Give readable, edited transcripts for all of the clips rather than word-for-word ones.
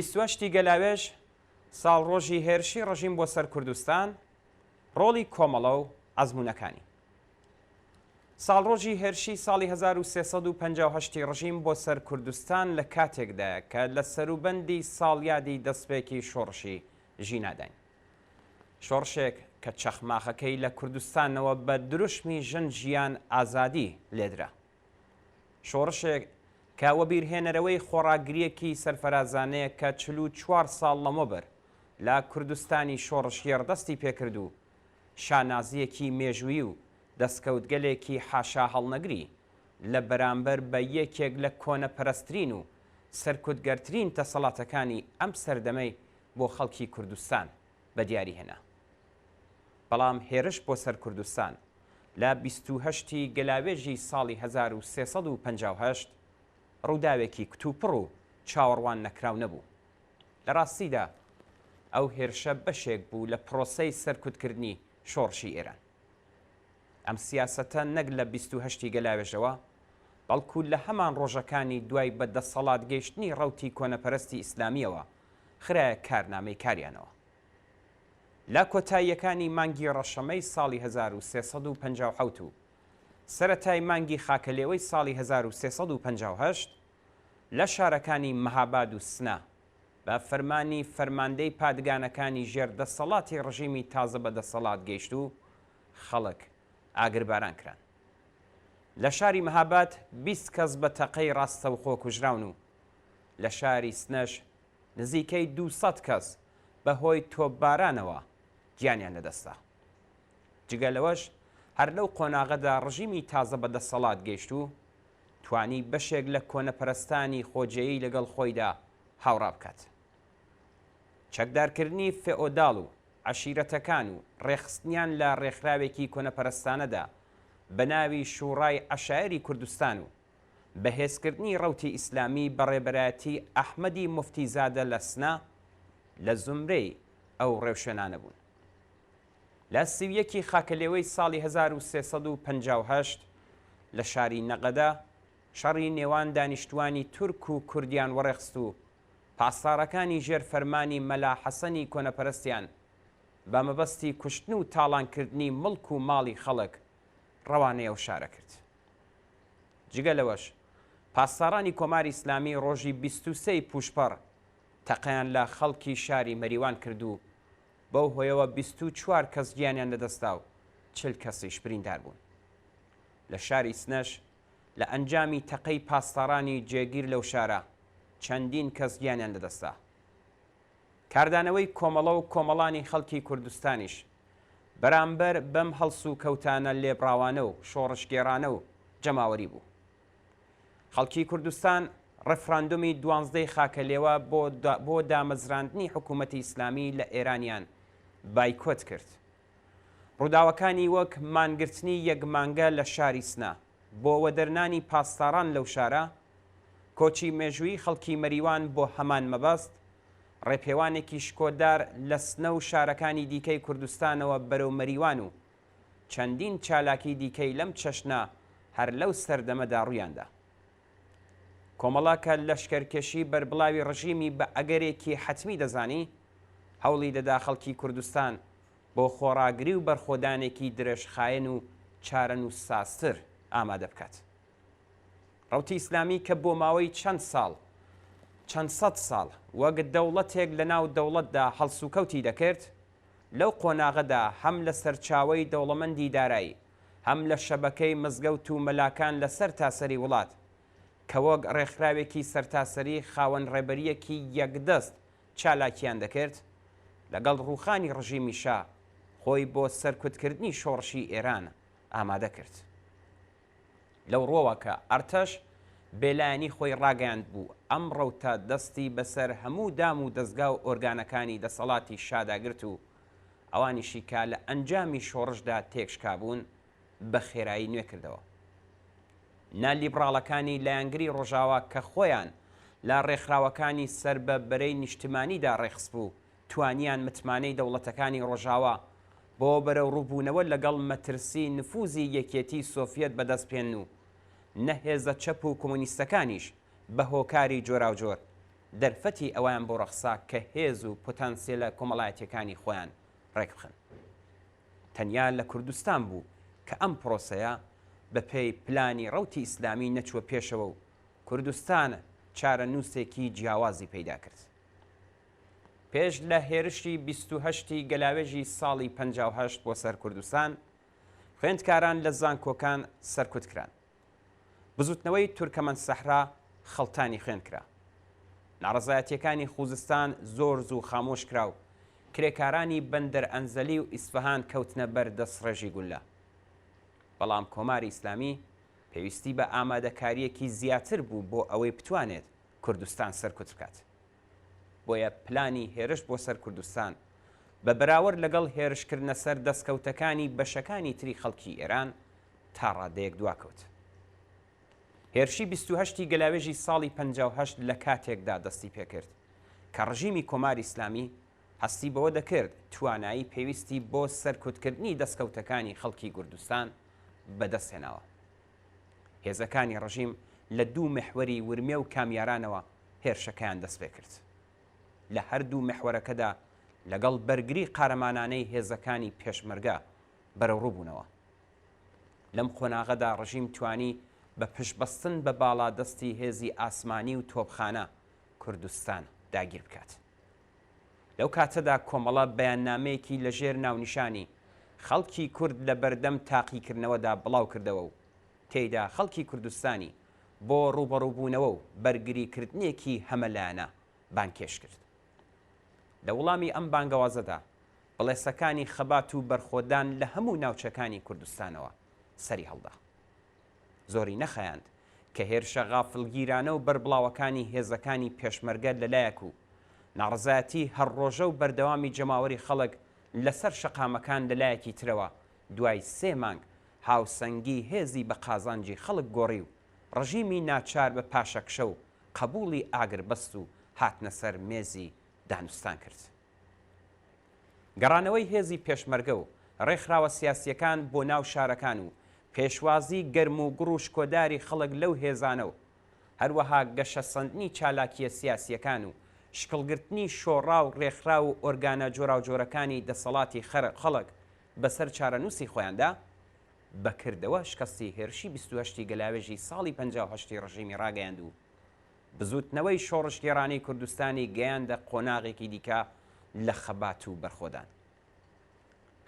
28 ی گەلاوێژ، ساڵڕۆژی هێرشی ڕژیم بۆ سەر کوردستان، ڕۆڵی کۆمەڵە و ئەزموونەکانی. ساڵڕۆژی هێرشی ساڵی 1358 ی ڕژیم بۆ سەر کوردستان لە کاتێکدایە کە لە سەروبەندی ساڵیادی دەستپێکی شۆڕشی ژیناداین. شۆڕشێک کە چەخماخەکەی لە کوردستانەوە بە دروشمی ژن ژیان ئازادی لێدرا. شۆڕشێک کە وەبیرهێنەرەوەی خۆڕاگرییەکی سەرفەرازانەیە کە 44 ساڵ لەمەوبەر لە کوردستانی شۆڕشگێڕ دەستی پێکرد و شانازییەکی مێژوویی و دەسکەوتگەلێکی حاشاهەڵنەگری لە بەرامبەر بە یەکێک لە کۆنەپەرستترین و سەرکوتگەرترین دەسەڵاتەکانی ئەم سەردەمەی بۆ خەڵکی کوردستان بە دیاری هێنا. بەڵام هێرش بۆ سەر کوردستان لە 28 ی گەلاوێژی ساڵی 1358 ڕووداوێکی کتوپڕ و چاوەڕوان نەکراو نەبوو. لە ڕاستیدا ئەو هێرشە بەشێک بوو لە پرۆسەی سەرکوتکردنی شۆڕشی ئێران. ئەم سیاسەتە نەک لە 28 ی گەلاوێژەوە، بەڵکو لە هەمان ڕۆژەکانی دوای بە دەسەڵات گەیشتنی ڕەوتی کۆنەپەرستی ئیسلامییەوە خرایە کارنامەی کاریانەوە. لە کۆتاییەکانی مانگی ڕەشەمەی ساڵی 1357 و سەرەتای مانگی خاکەلێوەی ساڵی 1358 لە شارەکانی مەهاباد و سنە بە فەرمانی فەرماندەی پادگانەکانی ژێر دەسەڵاتی ڕژیمی تازە بە دەسەڵات گەیشتوو خەڵک ئاگرباران کران. لە شاری مەهاباد 20 کەس بە تەقەی ڕاستەوخۆ کوژراون و لە شاری سنەش نزیکەی 200 کەس بە هۆی تۆپبارانەوە گیانیان لەدەستدا. جگە لەوەش هەر لەو قۆناغەدا ڕژیمی تازە بە دەسەڵات گەیشتوو توانی بەشێک لە کۆنەپەرستانی خۆجێیی لەگەڵ خۆیدا هاوڕا بکات. چەکدارکردنی فێئۆداڵ و عەشیرەتەکان و ڕێکخستنیان لە ڕێکخراوێکی کۆنەپەرستانەدا بە ناوی شوڕای عەشایەری کوردستان و بەهێزکردنی ڕەوتی ئیسلامی بە ڕێبەرایەتی ئەحمەدی موفتیزادە لە سنە لە زومرەی ئەو ڕێوشوێنانە بوون. لە 31 ی خاکەلێوەی ساڵی 1358 لە شاری نەغەدە شەڕی نێوان دانیشتووانی تورک و کوردیان وەڕێخست و پاسدارەکانی ژێر فەرمانی مەلا حەسەنی کۆنەپەرستیان بە مەبەستی کوشتن و تاڵانکردنی مڵک و ماڵی خەڵک ڕەوانەی ئەو شارە کرد. جگە لەوەش پاسدارانی کۆماری ئیسلامی ڕۆژی 23 ی پووشپەڕ تەقەیان لە خەڵکی شاری مەریوان کرد و بەو هۆیەوە 24 کەس گیانیان لەدەستدا و 40 کەسیش بریندار بوون. لە شاری سنەش لە ئەنجامی تەقەی پاسدارانی جێگیر لەو شارە چەندین کەس گیانیان لەدەستدا. کاردانەوەی کۆمەڵە و کۆمەڵانی خەڵکی کوردستانیش بەرامبەر بەم هەڵسوکەوتانە لێبڕاوانە و شۆڕشگێڕانە و جەماوەری بوو. خەڵکی کوردستان ڕێفراندۆمی دوانزدەی خاکەلێوە بۆ بۆ دامەزراندنی حکوومەتی ئیسلامی لە ئێرانیان بایکۆت کرد. ڕووداوەکانی وەک مانگرتنی یەک مانگە لە شاری سنە بۆ وەدەرنانی پاسداران لەو شارە، کۆچی مێژوویی خەڵکی مەریوان بۆ هەمان مەبەست، ڕێپێوانێکی شکۆدار لە سنە و شارەکانی دیکەی کوردستانەوە بەرەو مەریوان و چەندین چالاکی دیکەی لەم چەشنە هەر لەو سەردەمەدا ڕوویاندا. کۆمەڵە کە لەشکەرکێشی بەربڵاوی ڕژیمی بە ئەگەرێکی حەتمی دەزانی، هەوڵی دەدا خەڵکی کوردستان بۆ خۆڕاگری و بەرخۆدانێکی درێژخایەن و چارەنووسسازتر ئامادە بکات. ڕەوتی ئیسلامی کە بۆ ماوەی چەند ساڵ، چەند سەد ساڵ، وەک دەوڵەتێک لە ناو دەوڵەتدا هەڵسوکەوتی دەکرد، لەو قۆناغەدا هەم لە سەرچاوەی دەوڵەمەندی دارایی، هەم لە شەبەکەی مزگەوت و مەلاکان لە سەرتاسەری وڵات، کە وەک ڕێکخراوێکی سەرتاسەری خاوەن ڕێبەرییەکی یەکدەست چالاکییان دەکرد، لەگەڵ ڕووخانی ڕژیمی شا، خۆی بۆ سەرکوتکردنی شۆڕشی ئێران ئامادە کرد. لەو ڕووەوە کە ئەرتەش بێلایەنی خۆی ڕاگەیاندبوو، ئەم ڕەوتە دەستی بەسەر هەموو دام و دەزگا و ئۆرگانەکانی دەسەڵاتی شادا گرت و ئەوانیشی کە لە ئەنجامی شۆڕشدا تێکشکابوون بە خێرایی نوێ کردەوە. نا لیبڕاڵەکانی لایەنگری ڕۆژاوا کە خۆیان لە ڕێکخراوەکانی سەر بە بەرەی نیشتمانیدا ڕێکخستبوو توانیان متمانەی دەوڵەتەکانی ڕۆژاوا بۆ بەرەوڕووبوونەوە لەگەڵ مەترسی نفوزی یەکێتی سۆفیەت بەدەست بهێنن و نە هێزە چەپ و کۆمۆنیستەکانیش بە هۆکاری جۆراوجۆر. دەرفەتی ئەوەیان بۆ ڕەخسا کە هێز و پۆتانسیێلە کۆمەڵایەتییەکانی خۆیان ڕێکبخەن. تەنیا لە کوردستان بوو کە ئەم پرۆسەیە بە پێی پلانی ڕەوتی ئیسلامی نەچووە پێشەوە و کوردستان چارەنووسێکی جیاوازی پەیدا کرد. پێش لە هێرشی 28 ی گەلاوێژی ساڵی 58 بۆ سەر کوردستان، خوێندکاران لە زانکۆکان سەرکوت کران. بزوتنەوەی تورکەمەن سەحرا خەڵتانی خوێن کرا. ناڕەزایەتیەکانی خوزستان زۆر زوو خامۆش کرا و کرێکارانی بەندەر ئەنزەلی و ئیسفەهان کەوتنە بەر دەستڕێژی گوللە. بەڵام کۆماری ئیسلامی پێویستی بە ئامادەکارییەکی زیاتر بوو بۆ ئەوەی بتوانێت کوردستان سەرکوت بکات. بۆیە پلانی هێرش بۆ سەر کوردستان بە بەراورد لەگەڵ هێرشکردنە سەر دەستکەوتەکانی بەشەکانی تری خەڵکی ئێران تا ڕادەیەک دواکەوت. هێرشی 28 ی گەلاوێژی ساڵی 58 لە کاتێکدا دەستی پێکرد کە ڕژیمی کۆماری ئیسلامی هەستی بەوە دەکرد توانایی پێویستی بۆ سەرکوتکردنی دەستکەوتەکانی خەڵکی گوردستان بەدەست هێناوە. هێزەکانی ڕژیم لە دوو میحوەری ورمێ و کامیارانەوە هێرشەکەیان دەستپێکرد. لە هەردوو میحوەرەکەدا لەگەڵ بەرگری قارەمانانەی هێزەکانی پێشمەرگە بەرەوڕوو بوونەوە. لەم قۆناغەدا ڕژیم توانی بە پشتبەستن بە باڵادەستی هێزی ئاسمانی و تۆپخانە کوردستان داگیر بکات. لەو کاتەدا کۆمەڵە بەیاننامەیەکی لە ژێر ناونیشانی، خەڵکی کورد لە بەردەم تاقیکردنەوەدا بڵاو کردەوە و تێیدا خەڵکی کوردستانی بۆ ڕووبەڕووبوونەوە و بەرگریکردنێکی هەمەلایەنە بانگهێشت کرد. لە وڵامی ئەم بانگەوازەدا بڵێسەکانی خەبات و بەرخۆدان لە هەموو ناوچەکانی کوردستانەوە سەری هەڵدا. زۆری نەخایاند کە هێرشە غافلگیرانە و بەربڵاوەکانی هێزەکانی پێشمەرگە لە لایەک و ناڕەزایەتی هەر ڕۆژە و بەردەوامی جەماوەری خەڵک لە سەر شەقامەکان لە لایەکی ترەوە دوای سێ مانگ هاوسەنگی هێزی بە قازانجی خەڵک گۆڕی و ڕژیمی ناچار بە پاشەکشە و قەبووڵی ئاگربەست و هاتنە سەر مێزی دانوستان کرد. گەڕانەوەی هێزی پێشمەرگە و ڕێکخراوە سیاسییەکان بۆ ناو شارەکان و پێشوازی گەرم و گوڕ و شکۆداری خەڵک لەو هێزانە و هەروەها گەشەسەندنی چالاکییە سیاسییەکان و شکڵگرتنی شۆڕا و ڕێکخراو و ئۆرگانە جۆراوجۆرەکانی دەسەڵاتی خەڵک بەسەر چارەنووسی خۆیاندا بە کردەوە شکستی هێرشی 28 ی گەلاوێژی ساڵی 58 ی ڕژیمی ڕاگەیاند و بزووتنەوەی شۆڕشگێڕانەی کوردستانی گەیاندە قۆناغێکی دیکە لە خەبات و بەرخۆدان.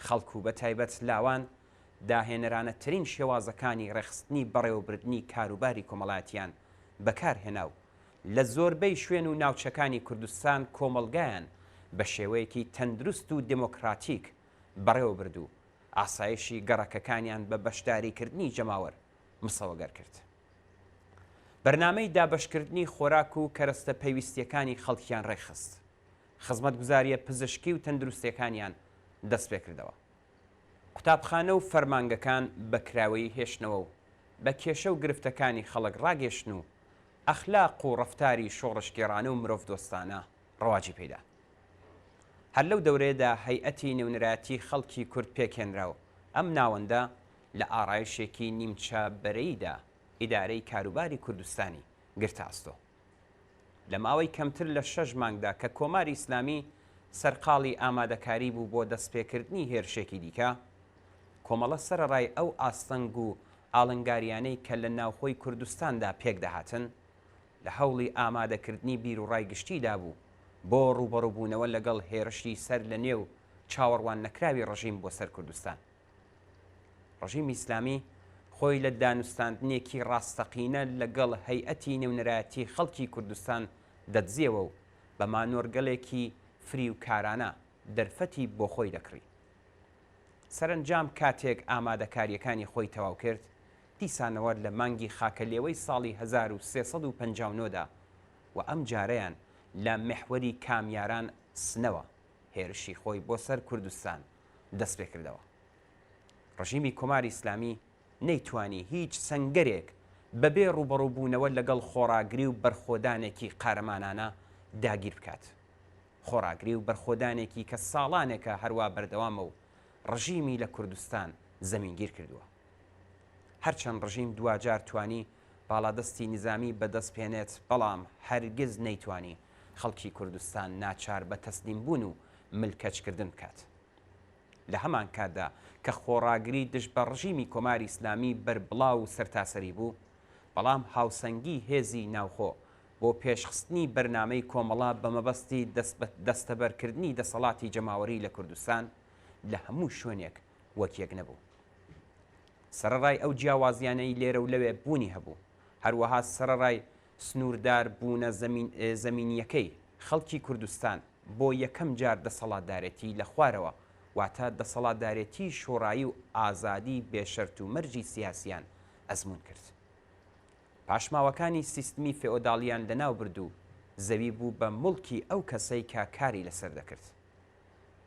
خەڵک و بەتایبەت لاوان داهێنەرانەترین شێوازەکانی ڕێکخستنی بەڕێوەبردنی کاروباری کۆمەڵایەتیان بەکار هێنا و لە زۆربەی شوێن و ناوچەکانی کوردستان کۆمەڵگایان بە شێوەیەکی تەندروست و دێمۆکڕاتیک بەڕێوە برد و ئاسایشی گەڕەکەکانیان بە بەشداریکردنی جەماوەر مسەوەگەر کرد. بەرنامەی دابەشکردنی خۆراک و کەرەستە پەیویستییەکانی خەڵکیان ڕێکخست. خزمەتگوزارییە پزیشکی و تەندروستییەکانیان دەستپێکردەوە. قوتابخانە و فەرمانگەکان بە کراوەیی هێشتنەوە و بە کێشە و گرفتەکانی خەڵک ڕاگەشتن و ئەخلاق و ڕەفتاری شۆڕشگێڕانە و مرۆڤدۆستانە ڕەواجی پێدا. هەر لەو دەورەیەدا هەیئەتی نوێنەرایەتی خەڵکی کورد پێکهێنرا و ئەم ناوەندە لە ئارایشێکی نیمچە بەرەییدا ئیدارەی کاروباری کوردستانی گرتە ئەستۆ. لە ماوەی کەمتر لە شەش مانگدا کە کۆماری ئیسلامی سەرقاڵی ئامادەکاری بوو بۆ دەستپێکردنی هێرشێکی دیکە، کۆمەڵە سەرەڕای ئەو ئاستەنگ و ئاڵنگارییانەی کە لە ناوخۆی کوردستاندا پێکدەهاتن، لە هەوڵی ئامادەکردنی بیروڕای گشتیدا بوو بۆ ڕووبەڕووبوونەوە لەگەڵ هێرشی سەر لە نوێ و چاوەڕواننەکراوی ڕژیم بۆ سەر کوردستان. ڕژیمی ئیسلامی خۆی لە دانوستاندنێکی ڕاستەقینە لەگەڵ هەیئەتی نوێنەرایەتی خەڵکی کوردستان دەدزیەوە و بە مانۆرگەلێکی فریوکارانە دەرفەتی بۆ خۆی دەکڕی. سەرەنجام کاتێک ئامادەکارییەکانی خۆی تەواو کرد، دیسانەوە لە مانگی خاکەلێوەی ساڵی 1359 دا و ئەم جارەیان لە میحوەری کامیاران سنەوە هێرشی خۆی بۆ سەر کوردستان دەستپێکردەوە. ڕژیمی کۆماری ئیسلامی نەیتوانی هیچ سەنگەرێک بەبێ ڕووبەڕووبوونەوە لەگەڵ خۆڕاگری و بەرخۆدانێکی قارەمانانە داگیر بکات. خۆڕاگری و بەرخۆدانێکی کە ساڵانێکە هەروا بەردەوامە و ڕژیمی لە کوردستان زەمینگیر کردووە. هەرچەند ڕژیم دواجار توانی باڵادەستی نیزامی بەدەست بهێنێت، بەڵام هەرگز نەیتوانی. خەڵکی کوردستان ناچار بە تەسلیمبوون و ملکەچکردن بکات. لە هەمان کاتدا کە خۆڕاگری دژ بە ڕژیمی کۆماری ئیسلامی بەربڵاو و سەرتاسەری بوو، بەڵام هاوسەنگی هێزی ناوخۆ بۆ پێشخستنی بەرنامەی کۆمەڵە بە مەبەستی دەستەبەرکردنی دەسەڵاتی جەماوەری لە کوردستان لە هەموو شوێنێک وەک یەک نەبوو. سەرەڕای ئەو جیاوازیانەی لێرە و لەوێ بوونی هەبوو، هەروەها سەرەڕای سنووردار بوونە زەمینییەکەی، خەڵکی کوردستان بۆ یەکەم جار دەسەڵاتدارێتی لە خوارەوە، واتە دەسەڵاتدارێتیی شۆڕایی و ئازادی بێ شەرت و مەرجی سیاسییان ئەزموون کرد. پاشماوەکانی سیستمی فێئۆداڵیان لەناو برد و زەوی بوو بە موڵکی ئەو کەسەی کە کاری لەسەر دەکرد.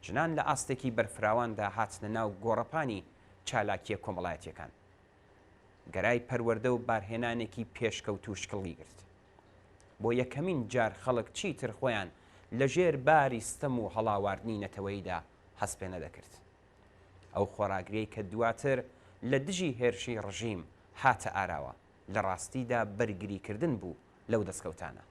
ژنان لە ئاستێکی بەرفراواندا هاتنە ناو گۆڕەپانی چالاکییە کۆمەڵایەتییەکان. گەرای پەروەردە و بارهێنانێکی پێشکەوتوو شکڵی گرت. بۆ یەکەمین جار خەڵک چیتر خۆیان لە ژێر باری ستەم و هەڵاواردنی نەتەوەییدا هەست پێ نەدەکرد. ئەو خۆڕاگریەی کە دواتر لە دژی هێرشی ڕژیم هاتە ئاراوە، لە ڕاستیدا بەرگریکردن بوو لەو دەستکەوتانە.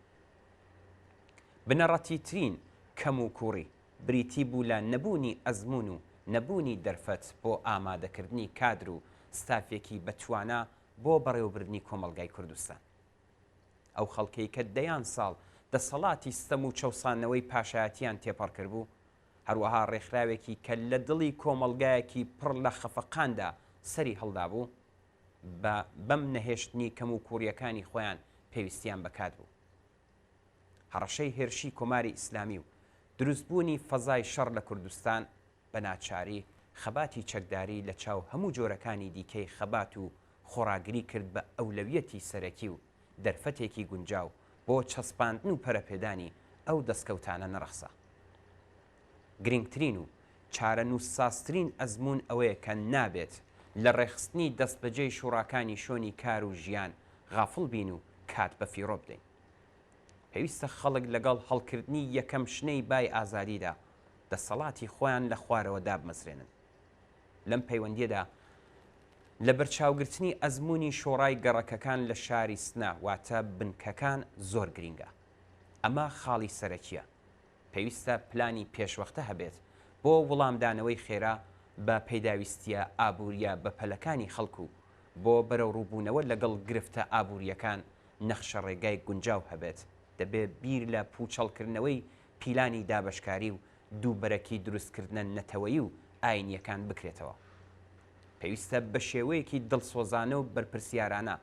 بنەڕەتیترین کەموکووڕی بریتی بوو لە نەبوونی ئەزموون و نەبوونی دەرفەت بۆ ئامادەکردنی کادر و ستافێکی بەتوانا بۆ بەڕێوەبردنی کۆمەڵگای کوردستان. ئەو خەڵکەی کە دەیان ساڵ دەسەڵاتی ستەم و چەوساندنەوەی پاشایەتییان تێپەڕکردبوو، هەروەها ڕێکخراوێکی کە لە دڵی کۆمەڵگایەکی پڕ لە خەفەقاندا سەری هەڵدابوو، بە بەم نەهێشتنی کەموکووڕییەکانی خۆیان پێویستیان بە کات بوو. هەڕەشەی هێرشی کۆماری ئیسلامی و دروستبوونی فەزای شەڕ لە کوردستان بە ناچاری خەباتی چەکداری لە چاو هەموو جۆرەکانی دیکەی خەبات و خۆڕاگری کرد بە ئەولەویەتی سەرەکی و دەرفەتێکی گونجاو بۆ چەسپاندن و پەرەپێدانی ئەو دەستکەوتانە نەڕەخسا. گرینگترین و چارەنووسسازترین ئەزموون ئەوەیە کە نابێت لە ڕێکخستنی دەستبەجێی شوڕاکانی شۆنی کار و ژیان غافڵ بین و کات بەفیڕۆ بدەین. پێویستە خەڵک لەگەڵ هەڵکردنی یەکەم شنەی بای ئازادیدا دەسەڵاتی خۆیان لە خوارەوە دابمەزرێنن. لەم پەیوەندییەدا لەبەرچاوگرتنی ئەزموونی شۆڕای گەڕەکەکان لە شاری سنە واتە بنکەکان زۆر گرینگە. ئەمە خاڵی سەرەکییە. پێویستە پلانی پێشوەختە هەبێت بۆ وڵامدانەوەی خێرا بە پێداویستییە ئابوورییە بەپەلەکانی خەڵک و بۆ بەرەوڕووبوونەوە لەگەڵ گرفتە ئابوورییەکان نەخشەڕێگای گونجاو هەبێت، دەبێ بیر لە پووچەڵکردنەوەی پیلانی دابەشکاری و دووبەرەکی دروستکردنە نەتەوەیی و ئایینییەکان بکرێتەوە. پێویستە بە شێوەیەکی دڵسۆزانە و بەرپرسیارانە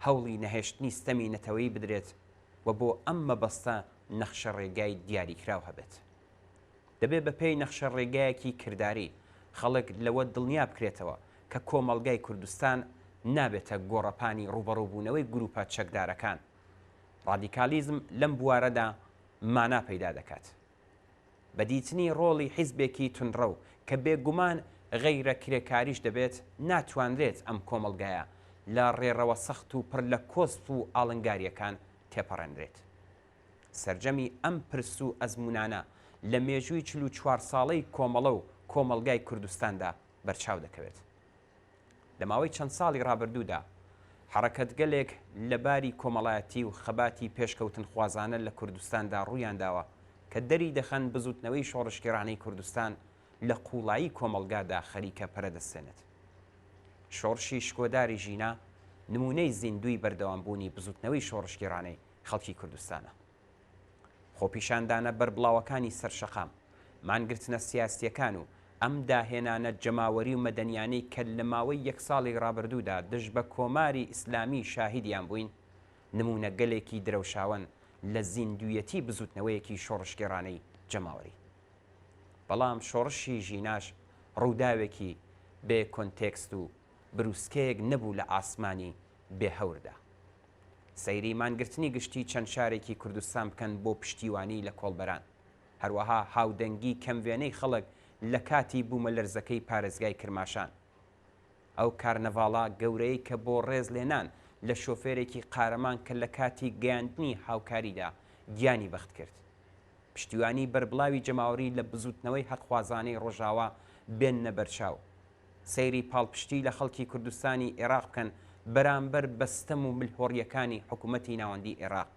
هەوڵی نەهێشتنی ستەمی نەتەوەیی بدرێت و بۆ ئەم مەبەستە نەخشەڕێگای دیاریکراو هەبێت. دەبێ بەپێی نەخشەڕێگایەکی کرداری خەڵک لەوە دڵنیا بکرێتەوە کە کۆمەڵگای کوردستان نابێتە گۆڕەپانی ڕووبەڕووبوونەوەی گرووپە چەکدارەکان. ڕادیکالیزم لەم بوارەدا مانا پەیدا دەکات. بە دیتنی ڕۆڵی حیزبێکی توندڕەو کە بێگومان غەیرە کرێکاریش دەبێت، ناتوانرێت ئەم کۆمەڵگایە لە ڕێڕەوە سەخت و پڕ لە کۆسپ و ئاڵنگارییەکان تێپەڕێنرێت. سەرجەمی ئەم پرس و ئەزموونانە لە مێژووی 44 ساڵەی کۆمەڵە و کۆمەڵگای کوردستاندا بەرچاو دەکەوێت. لە ماوەی چەند ساڵی ڕابردوودا حەڕەکەتگەلێک لە باری کۆمەڵایەتی و خەباتی پێشکەوتنخوازانە لە کوردستاندا ڕوویانداوە کە دەری دەخەن بزووتنەوەی شۆڕشگێڕانەی کوردستان لە قووڵایی کۆمەڵگادا خەریکە پەرە دەستێنێت. شۆڕشی شکۆداری ژینا نموونەی زیندووی بەردەوامبوونی بزووتنەوەی شۆڕشگێڕانەی خەڵکی کوردستانە. خۆپیشاندانە بەربڵاوەکانی سەر شەقام، مانگرتنە سیاسییەکان و ئەم داهێنانە جەماوەری و مەدەنیانەی کە لە ماوەی یەک ساڵی ڕابردوودا دژ بە کۆماری ئیسلامی شاهیدیان بووین، نموونەگەلێکی درەوشاوەن لە زیندوویەتی بزووتنەوەیەکی شۆڕشگێڕانەی جەماوەری. بەڵام شۆڕشی ژیناش ڕووداوێکی بێ کۆنتێکست و بروسکەیەک نەبوو لە ئاسمانی بێ هەوردا. سەیری مانگرتنی گشتی چەند شارێکی کوردستان بکەن بۆ پشتیوانی لە کۆڵبەران، هەروەها هاودەنگی کەموێنەی خەڵک لە کاتی بوومەلەرزەکەی پارێزگای کرماشان. ئەو کارنەڤاڵە گەورەیەی کە بۆ ڕێز لێنان لە شۆفێرێکی قارەمان کە لە کاتی گەیاندنی هاوکاریدا گیانی بەخت کرد. پشتیوانی بەربڵاوی جەماوەری لە بزووتنەوەی هەقخوازانەی ڕۆژاوا بێننە بەرچاو. سەیری پاڵپشتی لە خەڵکی کوردستانی ئێراق بکەن بەرامبەر بە ستەم و ملهۆڕییەکانی حکوومەتی ناوەندی ئێراق.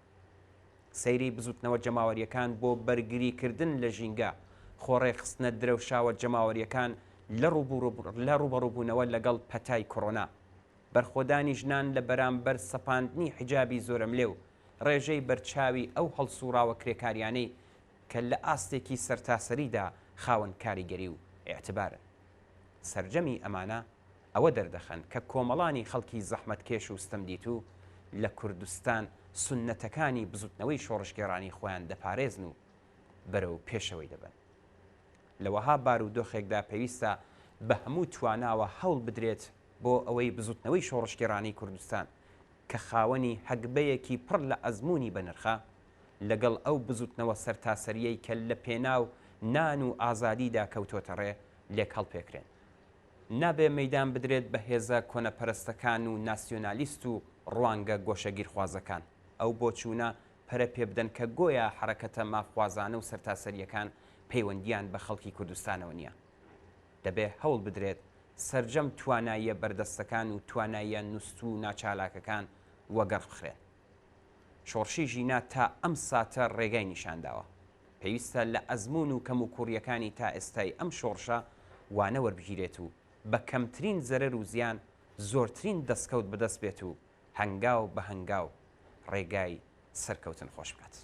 سەیری بزوتنەوە جەماوەریەکان بۆ بەرگریکردن لە ژینگە، خۆڕێکخستنە درەوشاوە جەماوەریەکان لە ڕوبەڕوبونەوە لەگەڵ پەتای کۆرۆنا، بەرخۆدانی ژنان لە بەرامبەر سەپاندنی حیجابی زۆرەملێ و ڕێژەی بەرچاوی ئەو هەڵسوڕاوە کرێکاریانەی کە لە ئاستێکی سەرتاسەریدا خاوەن کاریگەری و ئیعتبارن. سەرجەمی ئەمانە ئەوە دەردەخەن کە کۆمەڵانی خەڵکی زەحمەتکێش و ستەمدیتوو لە کوردستان سوننەتەکانی بزوتنەوەی شۆڕشگێڕانی خۆیان دەپارێزن و بەرەو پێشەوەی دەبەن. لە وەها بارودۆخێکدا پێویستە بە هەموو تواناوە هەوڵ بدرێت بۆ ئەوەی بزوتنەوەی شۆڕشگێڕانەی کوردستان کە خاوەنی هەگبەیەکی پڕ لە ئەزموونی بەنرخە لەگەڵ ئەو بزوتنەوە سەرتاسەرییەی کە لە پێناو نان و ئازادیدا کەوتۆتە ڕێ لێک هەڵپێکرێن. نابێ مەیدان بدرێت بە هێزە کۆنەپەرستەکان و ناسیۆنالیست و ڕوانگە گۆشەگیرخوازەکان ئەو بۆچوونە پەرە پێبدەن کە گۆیا حەرەکەتە مافخوازانە و سەرتاسەرییەکان پەیوەندییان بە خەڵکی کوردستانەوە نییە. دەبێ هەوڵ بدرێت سەرجەم تواناییە بەردەستەکان و تواناییە نوستوو و ناچالاکەکان وەگەڕ بخرێن. شۆڕشی ژینا تا ئەم ساتە ڕێگای نیشان داوە. پێویستە لە ئەزموون و کەموکوڕییەکانی تا ئێستای ئەم شۆڕشە وانە وەربگیرێت و بە کەمترین زەرەر و زیان زۆرترین دەستکەوت بەدەست بێت و هەنگاو بە هەنگاو ڕێگای سەرکەوتن خۆش بکات.